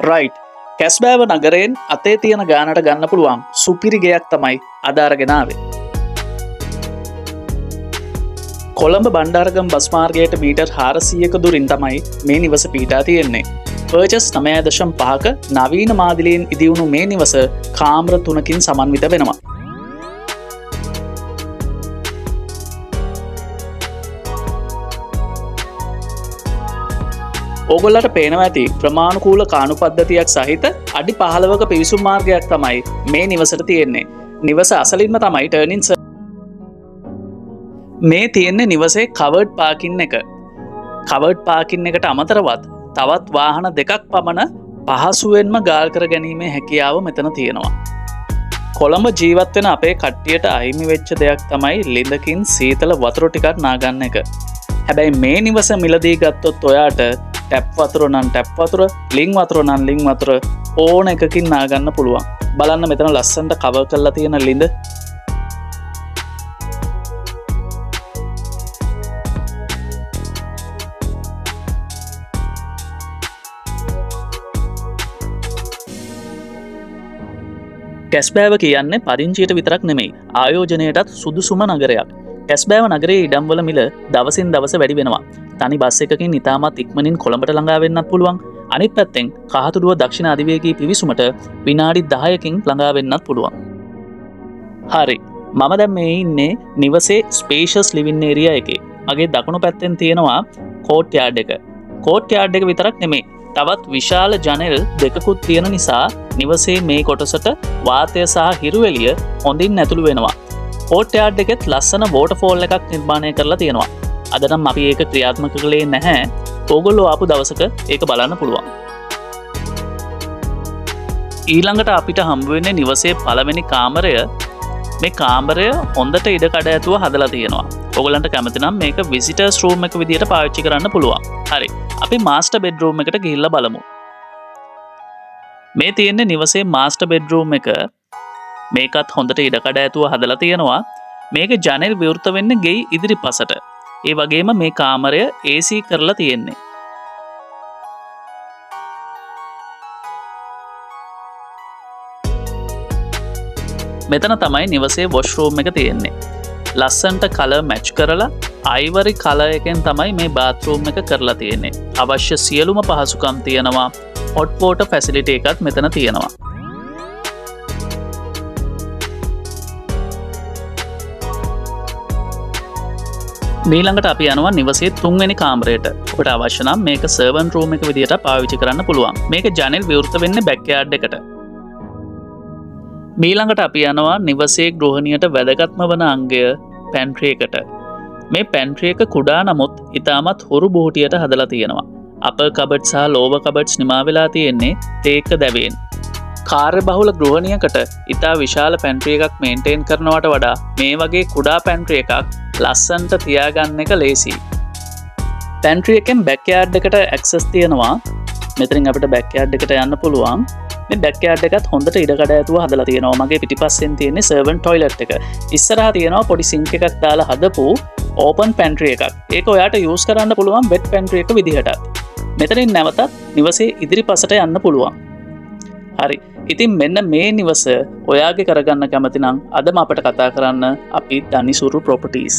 Right. කැස්බෑව නගරයෙන් අතේ තියෙන ගානට ගන්න පුළුවන් සුපිරි ගෙයක් තමයි අද අරගෙන ආවේ. කොළඹ බණ්ඩාරගම් බස් මාර්ගයට මීටර් 400ක දුරින් තමයි මේ නිවස පිහිටා තියෙන්නේ. පර්චස් 9.5ක නවීන මාදිලියෙන් ඉදිවුණු මේ නිවස කාමර තුනකින් සමන්විත වෙනවා. ඕගොල්ලට පේනවා ඇති ක්‍රමානුකූල කාණු පද්ධතියක් සහිත අඩි 15ක පිවිසුම් මාර්ගයක් තමයි මේ නිවසට තියෙන්නේ. නිවස අසලින්ම තමයි ටර්නින් මේ තියෙන්නේ නිවසේ කවර්ඩ් පාකින් එක. කවර්ඩ් පාකින් එකට අමතරවත් තවත් වාහන දෙකක් පමණ පහසුවෙන්ම ගාල් කර ගැනීමේ හැකියාව මෙතන තියෙනවා. කොළඹ ජීවත් වෙන අපේ කට්ටියට අහිමි වෙච්ච දෙයක් තමයි ලිඳකින් සීතල වතුර ටිකක් නාගන්න එක. හැබැයි මේ නිවස මිලදී ගත්තොත් ඔයාට ටැප් වතුර නම් ටැප් වතුර, ලිං වතුර නම් ලිං වතුර ඕන එකකින් නාගන්න පුළුවන්. බලන්න මෙතන ලස්සනට කවර් කරලා තියෙන ලිඳ. කැස්බෑව කියන්නේ පදිංචියට විතරක් නෙමෙයි, ආයෝජනයටත් සුදුසුම නගරයක්. කැස්බෑව නගරයේ ඉඩම්වල මිල දවසින් දවස වැඩි වෙනවා. තනි බස් එකකින් ඉතාමත් ඉක්මනින් කොළඹට ළඟා වෙන්නත් පුළුවන්. අනිත් පැත්තෙන් කහතුඩුව දක්ෂිණ අධිවේගී පිවිසුමට විනාඩි 10කින් ළඟා වෙන්නත් පුළුවන්. හරි, මම දැන් මේ ඉන්නේ නිවසේ ස්පේෂස් ලිවින් ඒරියා එකේ. මගේ දකුණු පැත්තෙන් තියෙනවා කෝට් යාඩ් එක. කෝට් යාඩ් එක විතරක් නෙමෙයි, තවත් විශාල ජනෙල් දෙකකුත් තියෙන නිසා නිවසේ මේ කොටසට වාතය සහ හිරු එළිය හොඳින් ඇතුළු වෙනවා. කෝට් යාඩ් එකෙත් ලස්සන වෝටර්ෆෝල් එකක් නිර්මාණය කරලා තියෙනවා. අද නම් අපි ඒක ක්‍රියාත්මක කළේ නැහැ. ඕගොල්ලෝ ආපු දවසක ඒක බලන්න පුළුවන්. ඊළඟට අපිට හම්බ වෙන්නේ නිවසේ පළවෙනි කාමරය. මේ කාමරය හොඳට ඉඩ කඩ ඇතුව හදලා තියෙනවා. ඕගොල්ලන්ට කැමති නම් මේක විසිටර්ස් රූම් එක විදියට පාවිච්චි කරන්න පුළුවන්. හරි, අපි මාස්ටර් බෙඩ්රූම් එකට ගිහිල්ලා බලමු. මේ තියෙන්නේ නිවසේ මාස්ටර් බෙඩ්රූම් එක. මේකත් හොඳට ඉඩ කඩ ඇතුව හදලා තියෙනවා. මේක ජනෙල් විවෘත වෙන්නේ ගෙයි ඉදිරිපසට. ඒ වගේම මේ කාමරය AC කරලා තියෙන්නේ. මෙතන තමයි නිවසේ වොෂ්රූම් එක තියෙන්නේ. ලස්සනට කලර් මැච් කරලා අයිවරි කලර් එකෙන් තමයි මේ බාත්රූම් එක කරලා තියෙන්නේ. අවශ්‍ය සියලුම පහසුකම් තියෙනවා. හොට් වෝටර් ෆැසිලිටි එකත් මෙතන තියෙනවා. මීළඟට අපි යනවා නිවසේ තුන්වෙනි කාමරයට. ඔබට අවශ්‍ය නම් මේක සර්වන්ට් රූම් එක විදියට පාවිච්චි කරන්න පුළුවන්. මේක ජනෙල් විවෘත වෙන්නේ බැක් යාඩ් එකට. මීළඟට අපි යනවා නිවසේ ගෘහණියට වැදගත්ම වන අංගය පැන්ට්‍රි එකට. මේ පැන්ට්‍රි එක කුඩා නමුත් ඉතාමත් හුරු බොහෝටියට හදලා තියෙනවා. අපර් කබඩ් සහ ලෝවර් කබඩ්ස් නිමා වෙලා තියෙන්නේ තේක දැවයෙන්. කාර්යබහුල ගෘහණියකට ඉතා විශාල පැන්ට්‍රි එකක් මේන්ටේන් කරනවට වඩා මේ වගේ කුඩා පැන්ට්‍රි එකක් ලස්සනට තියාගන්න එක ලේසියි. පැන්ට්‍රි එකෙන් බැක් යාඩ් එකට ඇක්සස් තියෙනවා. මෙතනින් අපිට බැක් යාඩ් එකට යන්න පුළුවන්. මේ බැක් යාඩ් එකත් හොඳට ඉඩ කඩ ඇතුව හදලා තියෙනවා. මගේ පිටිපස්සෙන් තියෙන්නේ සර්වන්ට් ටොයිලට් එක. ඉස්සරහා තියෙනවා පොඩි සිංක් එකක් දාලා හදපු ඕපන් පැන්ට්‍රි එකක්. ඒක ඔයාට යූස් කරන්න පුළුවන් වෙට් පැන්ට්‍රි එක විදිහටත්. මෙතනින් නැවතත් නිවසේ ඉදිරිපසට යන්න පුළුවන්. හරි. ඉතින් මෙන්න මේ නිවස ඔයාගේ කරගන්න කැමති නම් අදම අපට කතා කරන්න අපි දනිසුරු ප්‍රොපර්ටිස්.